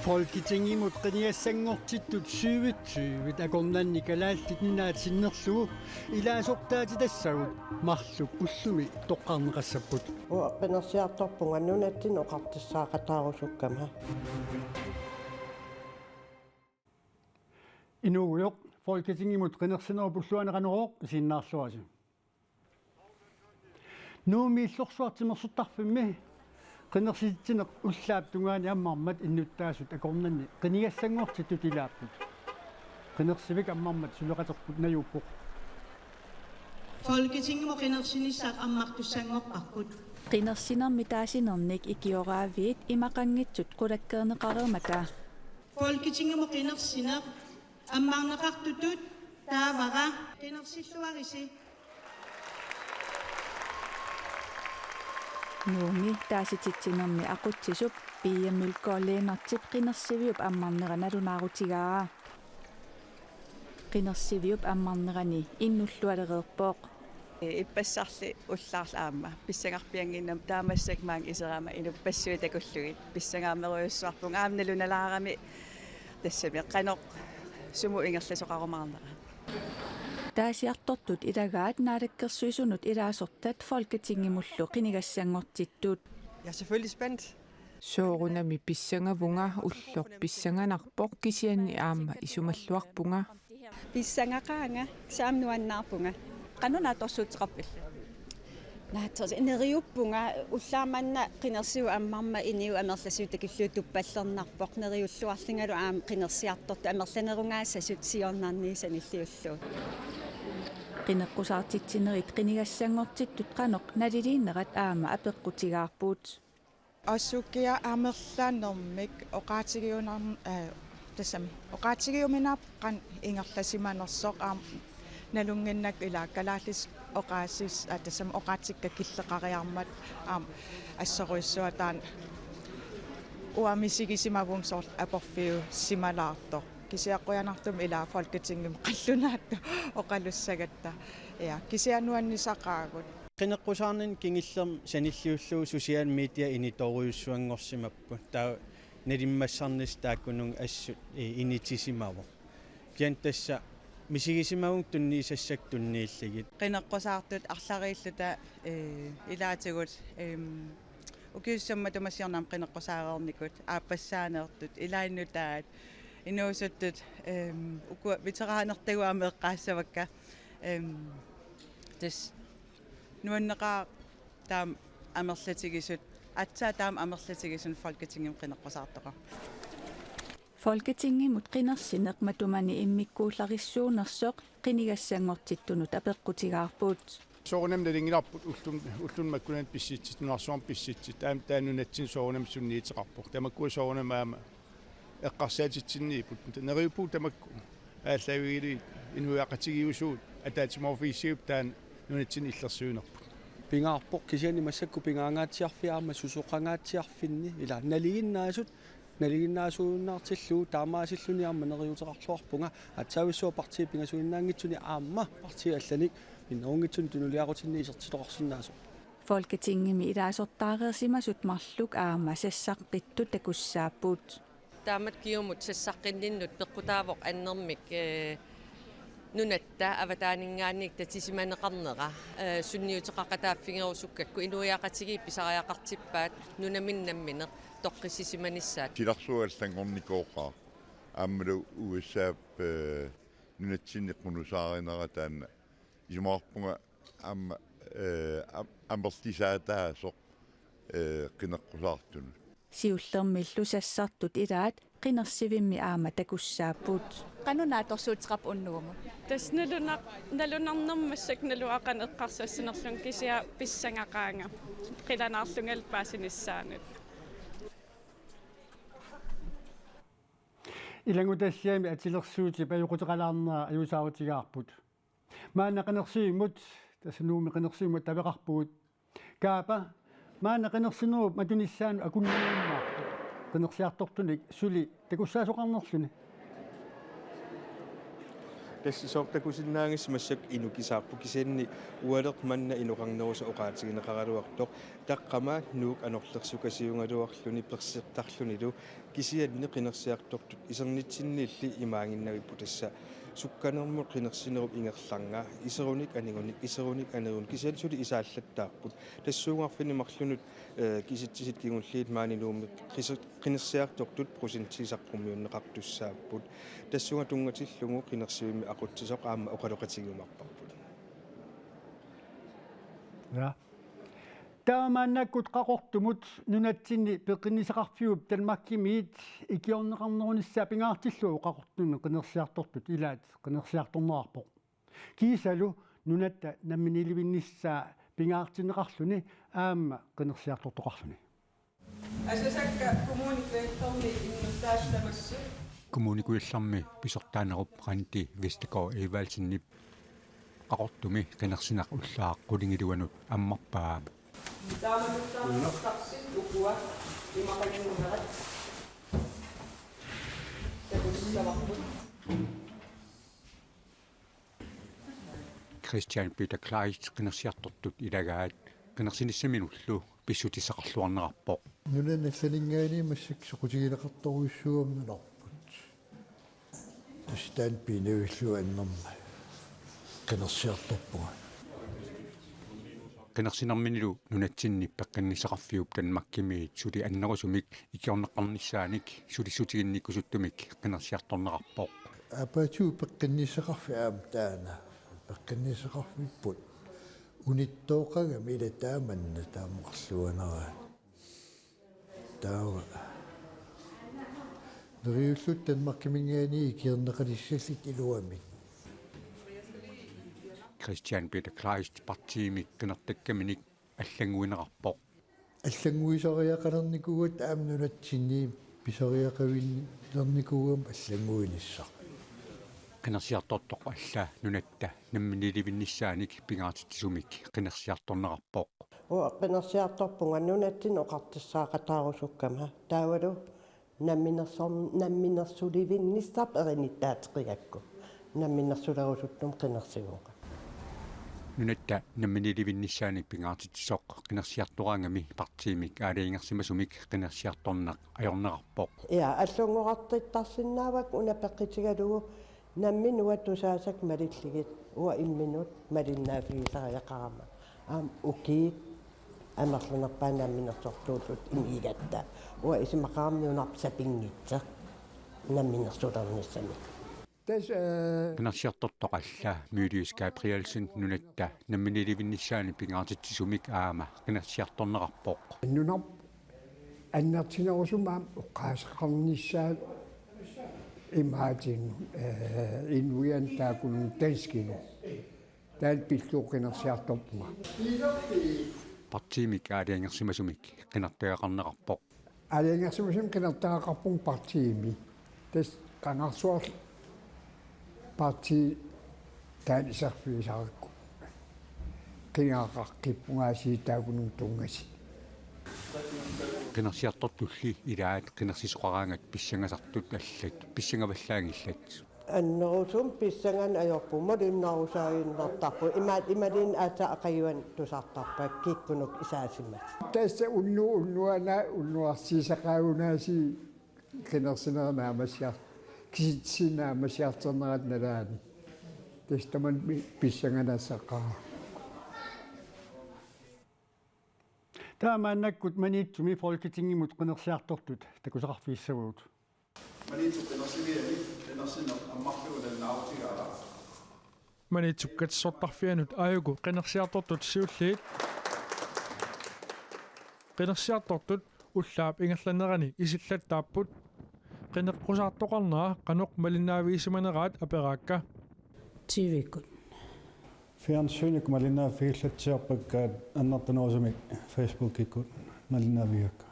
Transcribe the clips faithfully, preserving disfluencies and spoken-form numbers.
Folketingimut qinigassanngortittut syvogtyve akornanni Kalaallit Nunaat sinnerlugu ilaasortaatitassagut marluk ullumi toqqarneqassapput. Uanga qinersiartorpunga nunatsinni oqartussaaqataarusukkama. Inuugujoq, Folketingimut qinersinerup ulluaneqanoroq isiginnaarluarisi. Nuummi Illorsuaq Timersortarfimmi qinersititsineq ullaap tungaani ammarmat innuttaasut akornanni qinigassanngortittut ilaapput. Qinersivik ammarmat suleqaterput najuuppoq. Folketingimut qinersinissaat ammartussanngorparput. Qinersinermi taasinernik ikioraavit imaqanngitsut qulakkeerneqareermata. Folketingimut qinersineq ammarneqartutut taavara qinersilluarisi. Nuummi taasititsinermi aqutsisup Pia Mølgaard Lennertip qinersiviup ammarnera nalunaarutigaa. Qinersiviup ammarnerani innullualereerpoq. Ippassarli ullaarlu aamma pissangarpiannginnama taamaassagmaang iserama inuppassuit takullugit pissangaammerujussuarpunga aamma nalunalaarami tassami qanoq sumut ingerlasoqarumaarnera. Taasiartortut ilagaat Naalakkersuisunut ilaasortat Folketingimullu qinigassanngortittut. Jeg er selvfølgelig spændt. Soorunami pissangavunga, ulloq pissanganarpoq kisianni aamma isumalluarpunga. Pissangaqaanga, saam nuannaarpunga. Qanoq naatsorsuuteqarpillu? Naatsorsu neriuppunga, ullaaq manna qinersivik ammarmat inuit amerlasuut takullugit tuppallernarpoq, neriulluarlungalu aamma qinersiartortut amerlanerungaassasut siornarni sanilliullugu. Qineqqusaartitsinerit qinigassanngortittut qanoq naliliinerat aamma apeqqutigaarput. Osukia amerlanermik oqaatigiunar-, eh, tassami oqaatigiuminarpoq qanoq ingerlasimanersoq aamma nalunnginnakku ilaa kalaallisut oqaasis-, ah, tassami oqaatsikka killeqariarmat aamma assorujussuaq taanna uanga misigisimavunga soorlu aporfiusimalaartoq. Kisianni qujanartumik ilaa Folketingimi qallunaatut oqalussagatta. Ja, kisianni nuannisaqaagut. Qineqqusaarnermik kingullermik sanilliullugu social media initoorujussuanngorsimapput. Taava nalimmassarnissaq taakkununnga assut, eh, initsisimavoq. Kisianni tassa misigisimavunga tunniussassakkut tunniullugit. Qineqqusaartut arlariilluta, eh, ilaatigut, em, ukiut sisamat matuma siornami qineqqusaareernikut, aappassaaneertut, ilaanni nutaat, inuusuttut, em, ukua veteranertagut aamma eqqaassavakka. Em, tassa nuanneqaaq taama amerlatigisut, aatsaat taama amerlatigisut Folketingimi qineqqusaartoqarput. Folketingimut qinersineq matumani immikkuullarissuunersoq qinigassanngortittunut apeqqutigaarput. Soorunami nalunngilarput ullun-, ulluni makkunani pissutsit, nunarsuarmi pissutsit, aamma taanna nunatsinni soorunami sunniuteqarpoq. Tamakkua soorunami aamma eqqarsaatitsinniipput. Neriuppugut tamakku aallaavigalugit inuiaqatigiiusugut ataatsimoorfigissagipput taanna nunatsinni illersuinerput. Pingaarpoq kisianni massakkut pingaangaatsiarfik aamma susoqangaatsiarfinni ilaa nalinginnaasut nalinginnaasuunnaartillugu taamaasilluni aamma neriuuteqarluarpunga aatsaavissuaq partiit pingasuinnaanngitsuni aamma partiit allanik minnerunngitsuni tunuliaqutinni isertitoqarsinnaasoq. Folketingimi ilaasortaareersimasut marluk aamma sassaqqittut takussaapput. Taamatut kingumut sassaqqinnginnut peqqutaavoq annermik, eh, nunatta avataaninngaanniit tatisimaneqarnera, eh, sunniuteqaqataaffigerusukkakku inuiaqatigiit pisariaqartippaat nunaminnut nammineq toqqissisimanissaat. Silarsuaq allanngornikooqaaq aammalu U S A-p, eh, nunatsinni qunusaarinera taanna isumaqarpunga aamma, eh, am-, amerlisaataasoq, eh, qineqqusaartunut. Siullermillu sassartut ilaat qinersivimmi aamma takussaapput. Qanoq naatsorsuuteqarpa unnugumut? Tassa nalunaq-, nalunarnermi massakkut naluara qanoq eqqarsassanerlunga kisianni pissangaqaanga qilanaarlungalu paasinissaanut. Ilanngutassiami atilersuutip ajoquteqalaarnera ajuusaarutigaarput. Maanna qinersivimmut, tassa Nuummi qinersivimmut taveqarpugut. Kaapa, maanna qinersinerup matunissaanut akunnerunnaarpoq qinersiartortunik suli takussaasoqarnerluni. Tassa soorlu takusinnaagassi massakkut inukisaarput kisianni ualeq manna inoqarnerusoq oqaatigineqaraluartoq taqqama Nuuk anorlersukasiugaluarluni persertarlunilu kisianni qinersiartortut isernitsinnilli imaaginnavipput tassa sukkanermut qinersinerup ingerlanera iserunik anigunik iserunik anigunik kisianni suli isaallattaarput tassuugarfini marlunut eh, kisitsisit kingulliit maani Nuummi qise- qinersiartortut procentii saqqummiunneqartussaapput. Tassunga tunngatillugu qinersivimmi aqutsisoq aamma oqaloqatigiumaarparput. Ja. Taava maannakkut Qaqortumut nunatsinni peqqinnissaqarfiup Danmarkimiit ikiorneqarnerunissaa pingaartillugu Qaqortumi qinersiartortut ilaat qinersiartorneqarpoq. Kiisalu nunatta namminiilivinnissaa pingaartinneqarluni aamma qinersiartortoqarluni. Asasakka Kommune Kujallermi innuttaasut tamassi. Kommune Kujallermi pisortaanerup Randi Vestergaard Evaldsenip Qaqortumi qinersineq ullaaq qulingiluanut ammarpaa. Taamatuttaartartarsi ukua imaqannginnerat takussavarput. Christian Peter Kleist qinersiartortut ilagaat qinersinissaminullu pissutissaqarluarnerarpoq. Nunanut allaninngaanniit massakkut soqutigineqartorujussuugami nunarput. Tassa taanna piinnavillugu annerma qinersiartorpunga. Qinersinerminilu nunatsinni peqqinnissaqarfiup Danmarkimiit suli annerusumik ikiorneqarnissaanik sulissutiginnikkusuttumik qinersiartorneqarpoq. Aappaatigut peqqinnissaqarfik aamma taanna. Peqqinnissaqarfipput unittooqagami ila taamanna taamaqarluanera. Taava. Neriulluta Danmarkiminngaanniit ikiorneqalissalluta iluamik. Christian Peter Kleist partiimik qinertakkaminik allannguinerarpoq. Allannguisariaqalernikuugatta aamma nunatsinni pisariaqavinnernikuugami allannguinissaq. Qinersiartortoq alla nunatta namminiilivinnissaanik pingaartitsisumik qinersiartornerarpoq. Uanga qinersiartorpunga nunatsinni oqartussaaqataarusukkama. Taavalu namminersorn-, namminersulivinnissaq erinittaateqigakku. Namminersulerusuttumik qinersivunga. Nunatta namminiilivinnissaanik pingaartitsisoq qinersiartoraangami partiimik aalajangersimasumik qinersiartorneq ajornerarpoq. Ja, allunngoqartittarsinnaavakka una peqqutigalugu nammineq uanga tusaasakka malillugit uanga imminut malinnaaffigisariaqarama. Aamma ukiut amerlanerpaat namminersortuullutik imigatta. Uanga isumaqarama nunarput sapinngisaq namminersulernissamik. Tassa, eh, Qinersiartortoq alla Mylius Gabrielsen nunatta namminiilivinnissaanik pingaartitsisumik aamma qinersiartornerarpoq. Nunarput annertunerusumik aamma oqaaseqarnissaa imaattunik, eh, inuiannut taakkununnga danskinut. Taanna pillugu qinersiartorpunga. Partiimik aalajangersimasumik qinertagaqarnerarpoq. Aalajangersimasumik qinertagaqarpunga partiimi. Tassa qangarsuarli partii taanna iserfigisarakku. Qinigaqaqqippunga aasiit taakkununnga tunngasut. Qinersiartortulli ilaat qinersisoqaraangat pissangasartut allat pissangavallaanngillat. Annerusumik pissanganeq ajorput, malinnaarusaaginnartarput, imaat imaluunniit aatsaat aqaguani tusartarpakka kikkunnut isaasimasoq. Tassa unnu-, unnuana-, unnuarsiisaqaagunaasiit qinersinerit naammassiar-, kisitsisit naammassiartornerata nalaani. Tassa tamanna pi-, pissanganassaaq. Taava maannakkut Maniitsumi Folketingimut qinersiartortut takusaqarfigissavagut. Maniitsup qinersiviani qinersineq ammarlugu nalunaarutigaara. Maniitsup katersortarfianut aajuku qinersiartortut siulliit qinersiartortut ullaap ingerlanerani isillattaapput. Qineqqusaartoqarnera qanoq malinnaavigisimaneraat aperaakka. T V-kkut. Fjernsynikkut malinnaaffigillatsiarpakka annertunerusumik Facebookikkut malinnaavigakka.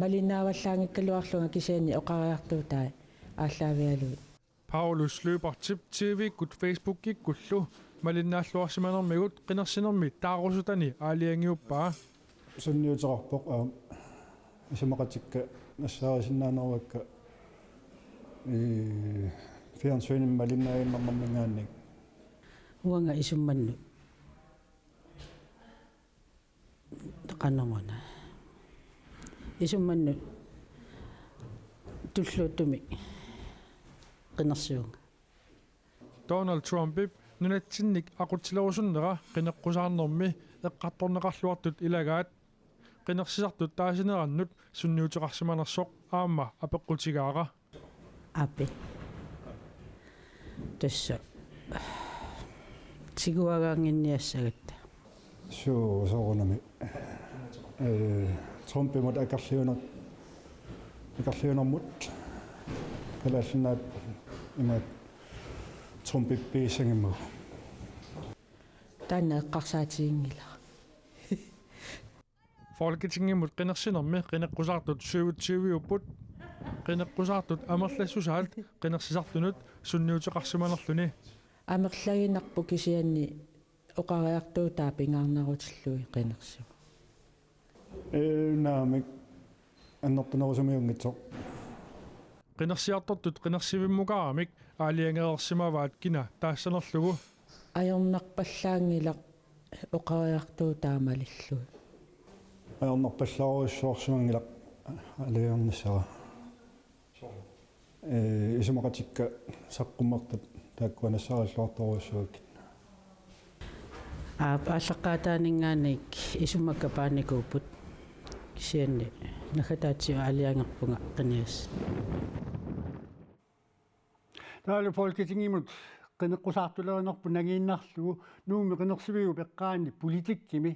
Malinnaavallaanngikkaluarlunga kisianni oqariartuutai aallaavigalugit. Paulus Lyberthip T V-kkut Facebookikkullu malinnaalluarsimanermigut qinersinermi taarusutani aalajangiuppaa. Sunniuteqarpoq aamma isumaqatikka nassaarisinnaaneruakka, ee, fjernsynimi Uanga isummannut qanoruna. Isummannut tulluuttumik qinersivunga. Donald Trumpip nunatsinnik aqutsilerusunnera qineqqusaarnermi eqqartorneqarluartut ilagaat. Qinersisartut taasinerannut sunniuteqarsimanersoq aamma apeqqutigaara. Api. Tassa. Tiguagaannginniassagatta. Suu, soorunami. Ee, Trumpimut akerliuner-, akerliunermut. Kalaallit Nunaat imaat Trumpip pigissanngimmagu. Taanna eqqarsaatiginngilara. Folketingimut qinersinermi qineqqusaartut syvogtyve-upput. Qineqqusaartut amerlassusaat qinersisartunut sunniuteqarsimanerluni. Amerlaginarpoq kisianni oqariartuutaa pingaarnerutillugit qinersivunga. Ee, naamik, annertunerusumiunngitsoq. Qinersiartortut qinersivimmukaramik aalajangereersimavaat kina taassanerlugu. Ajornarpallaanngilaq oqariartuutaa malillugit. Ajornarpallaarujussuarsimanngilaq aalajangernissara. Ee, isumaqatikka saqqummertut taakkua nassaariilluartorujussuuakkit. Aap, aallaqqaataaninngaanniit isummakka paanikuupput. Kisianni naggataatigut aalajangerpunga qinigassat. Taavalu Folketingimut qineqqusaartulerinerput nangiinnarlugu Nuummi qinersiviup eqqaani politikkimi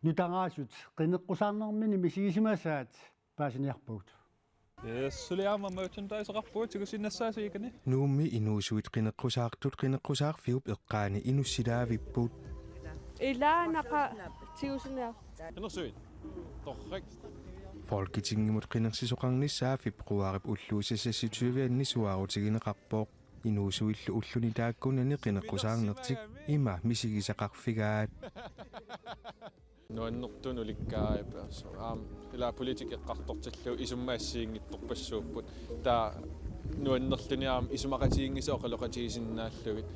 nutaraasut qineqqusaarnermini misigisimasaat paasiniarpagut. Yes, suli aamma merchandiseqarpugut tigusinnassaasiikani. Nuummi inuusuit qineqqusaartut qineqqusaarfiup eqqaani inussilaarvipput. Ilaanaqa tigusinniar-. Qinersuit. Torrak. Folketingimut qinersisoqarnissaa februarip ulluisa seksogtyve-anni suaarutigineqarpoq. Inuusuillu ulluni taakkunani qineqqusaarnertik ima misigisaqarfigaat. Nuannertut ulikkaarippaassu. Aamma, ila politik eqqartortillugu isummat assigiinngitsorpassuupput. Taava nuannerluni aamma isumaqatiginngisat oqaloqatigisinnaallugit.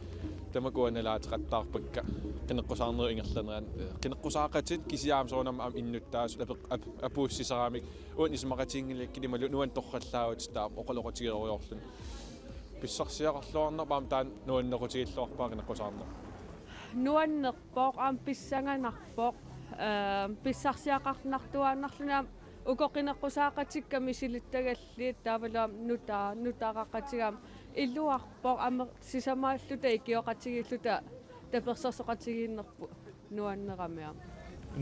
Tamakku nalaateqattaarpakka qineqqusaarnerup ingerlanerani. Qineqqusaaqatit kisianni aamma soorunami aamma innuttaasut apeq-, ap-, apuussisaramik. Uani isumaqatiginngilakkit imaluunniit nuanneq torrallaavutit taava oqaloqatigerujoorluni. Pissarsiaqarluarnarpoq aamma taanna nuannequtigilluarpara qineqqusaarneq. Nuannerpoq aamma pissanganarpoq, ee, pissarsiaqarnartuaannarluni aamma uku qineqqusaaqatikka misilittagallit taavalu aamma nuta-, nutaaraqatiga aamma iluarpoq aamma sisamaalluta ikioqatigiilluta tapersersoqatigiinnerput nuannerami aamma.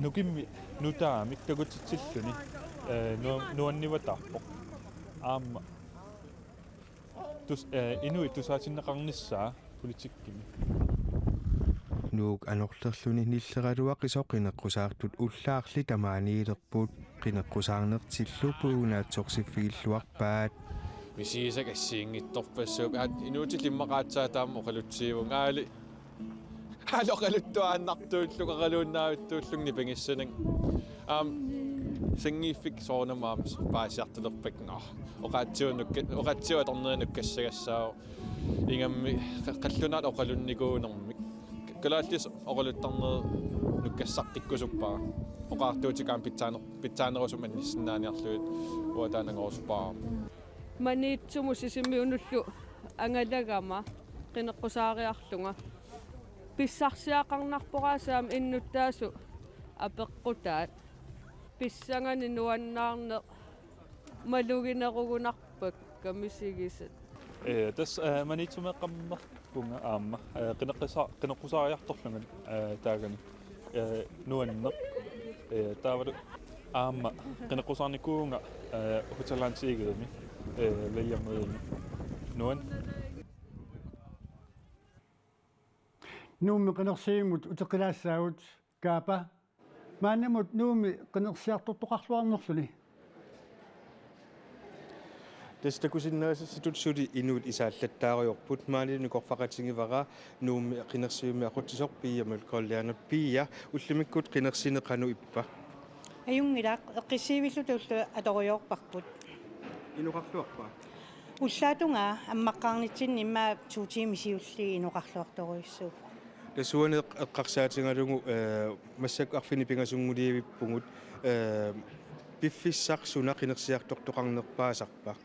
Nukimmi nutaamik takutitsilluni, ee, nu-, nuannivatarpoq. Aamma tus-, ee, inuit tusaatinneqarnissaa politikkimi. Nuuk anorlerluni nilleraluaqisoq qineqqusaartut ullaarli tamaaniilerput qineqqusaarnertillu puigunaatsoorsiffigiilluarpaat. Misigisakka assigiinngitsorpassuupput. Aat, inuutillu immaqa aatsaat taama oqalutsiivunga aali. Aali oqaluttuaannartuullunga, oqaluinnaavittuullunga nipangissananga. Aamma sanngiiffik soorunami aamma paasiartulerpakka. Oqaatsigut nukka-, oqaatsigut atornerit nukkassagassaavoq. Ingammik qa-, qallunaat oqalunnikuunermik. Kalaallisut oqaluttarnerit nukkassaqqikkusuppara. Oqaatigiutikka aamma pitsaaner-, pitsaanerusumik annissinnaaniarlugit uanga taanna angorusuppara. Maniitsumut Sisimiunullu angalagama qineqqusaariarlunga. Pissarsiaqarnarpoq aasiit aamma innuttaasut apeqqutaat. Pissanganaq nuannaarneq maluginerugunarpakka misigisat. Ee, tassa, ee, Maniitsumeeqqammerpunga aamma, ee, qineqqusa-, qineqqusaariartorlunga, ee, taagani, ee, nuanneq, ee, taavalu aamma qineqqusaarnikuuvunga, ee, Hotel Antiquemi, ee, Leia Marie-mi. Nuann. Nuummi qinersivimut uteqqilaassaagut. Kaapa, maannamut Nuummi qinersiartortoqarluarnerluni. Tassa takusinnaasassitut suli inuit isaallattaarujoorput, maanilu nikorfaqatigivara Nuummi qinersivimmi aqutsisoq Pia Mølgaard Leanderup. Pia, ullumikkut qinersineq qanoq ippa? Ajunngilaq, eqqissiivilluta ulloq atorujoorparput. Inoqarluarpa? Ullaatungaa ammaqqaarnitsinni immaqa to tiimit siulliit inoqarluartorujussuuvoq. Tassa uani eq-, eqqarsaatigalugu, eh, massakkut arfineq-pingasunngulerpugut, eh, piffissaq suna qinersiartortoqarnerpaasarpa?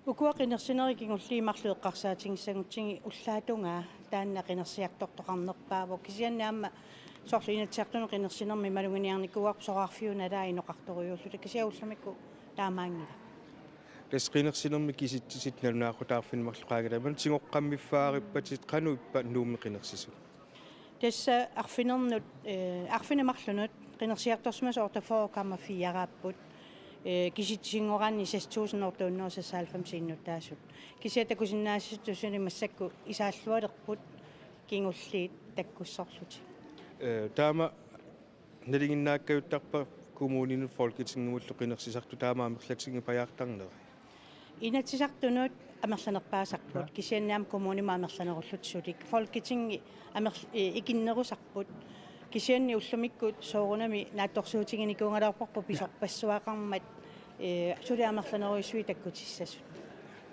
Ukua qinersinerit kingulliit marluk eqqarsaatigissagutsigit ullaatungaa taanna qinersiartortoqarnerpaavoq, kisianni aamma soorlu Inatsisartunut qinersinermi maluginiarnikuuarput soraarfiup nalaani inoqartorujuulluta, kisianni ullumikkut taamaanngilaq. Tassa qinersinermi kisitsisit nalunaaqutaq arfineq-marluk qaangiuppata, tigoqqammiffaarippatit, qanoq ippa Nuummi qinersisut? Tassa arfinernut, eh, arfineq-marlunut qinersiartorsimasut otteogfyrre komma fire-aapput, eh, kisitsisinngorani seks tusind otte hundrede og seksoghalvfems innuttaasut. Kisianni takusinnaasassatut suli massakkut isaallualerput kingulliit takkussorlutik. Eh, taama nalinginnaakkajuttarpa kommuninut Folketingimullu qinersisartut taama amerlatigippajaartarneri? Inatsisartunut amerlanerpaasarput, kisianni aamma kommunimut amerlanerullutik suli. Folketingi amer-, eh, ikinnerusarput, kisianni ullumikkut soorunami naatsorsuutiginikuugaluarparput pisorpassuaqarmat, eh, suli amerlanerujussuit takkutissasut.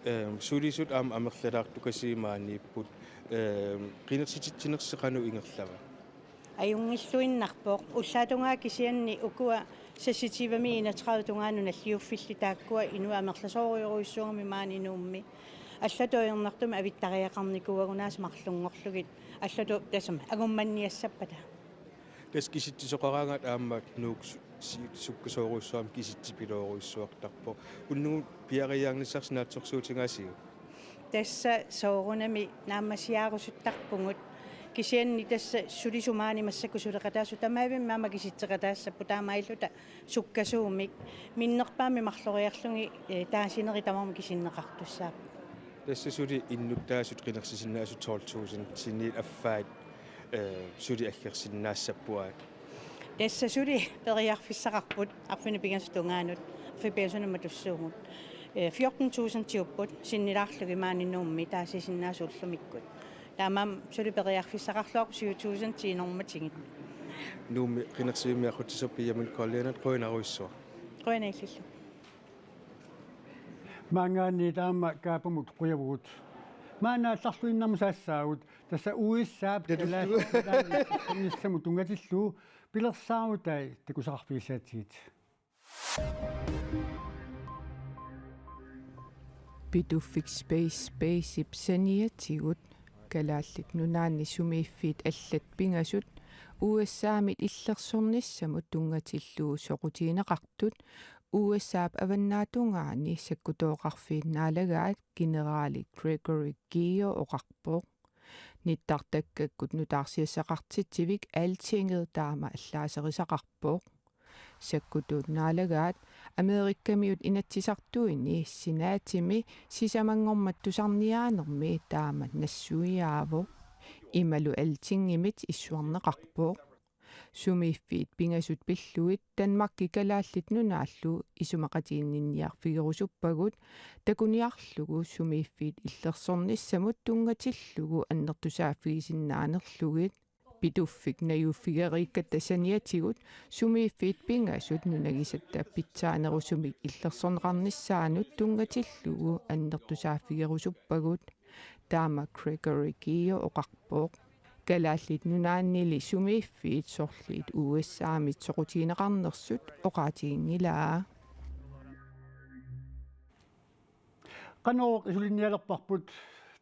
Ehm, sulisut aamma amerlalaartukasiit maaniipput, ehm, qinersititsinersi qanoq ingerlava? Ajunngilluinnarpoq. Ullaatungaa kisianni ukua seksogtyvemi enogtredive tungaanut nalliuffillit taakkua inuit amerlasoorujorujussuugamik maani Nuummi. Allatut ajornartumik avittariaqarnikuuagut aasiit marlunngorlugit. Allatut tassami angummanniassappata. Tassa kisitsisoqaraangat aamma Nuuk su-, si-, sukkasoorujussuarmik kisitsipiloorujussuartarpoq. Unnugu piareeriarnissarsi naatsorsuutigaasiuk? Tassa soorunami naammassiarusuttarpugut. Kisianni tassa sulisut maani massakkut suleqataasut tamaavimmik aamma kisitseqataassapput, taamaalilluta sukkasuumik. Minnerpaamik marloriarlugit, eh, taasinerit tamarmik kisinneqartussaapput. Tassa suli innuttaasut qinersisinnaasut tolv tusindinit affaat, eh, suli aggersinnaassapput aat? Tassa suli periarfissaqarput arfineq-pingasut tungaanut, arfineq-pingasunut matussuugut. Eh, fjorten tusindiupput sinnilaarlugit maani Nuummi taasisinnaasut ullumikkut. Taamaammat suli periarfissaqarluarput syv tusind tiinormatigit. Nuummi qinersivimmi aqutsisoq Pia Møller Kollianat, qujanarujussuaq. Qujanaq illillu. Maanngaanniit aamma Kaapamut qujavugut. Maanna aallarluinnarmut saassaagut, tassa U S A-p Tassa kalaallisut nutaamik illersornissamut tunngatillugu pilersaarutai takusaqarfigissagatsigit. Pituffik Space Base-ip saniatigut Kalaallit Nunaanni sumiiffiit allat pingasut U S A-mit illersornissamut tunngatillugu soqutigineqartut U S A-p avannaatungaani sakkutooqarfiit naalagaat generali Gregory Gio oqarpoq. Nittartakkakkut nutaarsiassaqartitsivik Altinget taama allaaserisaqarpoq. Sakkutuut naalagaat Amerikamiut Inatsisartuini Senaatimi sisamanngormat tusarniaanermi taama nassuiaavoq. Imalu Altingimit issuarneqarpoq. Sumiiffiit pingasut pillugit Danmarki Kalaallit Nunaallu isumaqatiginninniarfigerusuppagut takuniarlugu sumiiffiit illersornissamut tunngatillugu annertusaaffigisinnaanerlugit. Pituffik najuuffigeriikkatta saniatigut sumiiffiit pingasut nunagisatta pitsaanerusumik illersorneqarnissaannut tunngatillugu annertusaaffigerusuppagut, taama Gregory Gio oqarpoq. Kalaallit Nunaannili sumiiffiit sorliit U S A-mit soqutigineqarnersut oqaatiginngilaa. Qanorooq isulinnialerparput,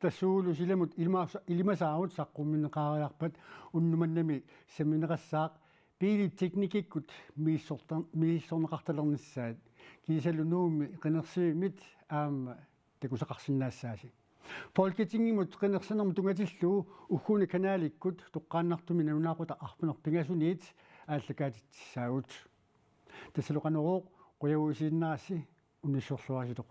tassuugulu silamut ilimaasa-, ilimasaarut saqqummiunneqareerpat unnuk manna sammineqassaaq biilit teknikikkut misissortar-, misissorneqartalernissaat, kiisalu Nuummi qinersivimmit aamma takusaqarsinnaassaasi. Folketingimut qinersinermut tunngatillugu ugguuna kanalikkut toqqaannartumik nalunaaqutaq arfineq-pingasuniit aallakaatitsissaagut. Tassalu Qanorooq, qujavuisiinnarassi, unnussiorluarisi.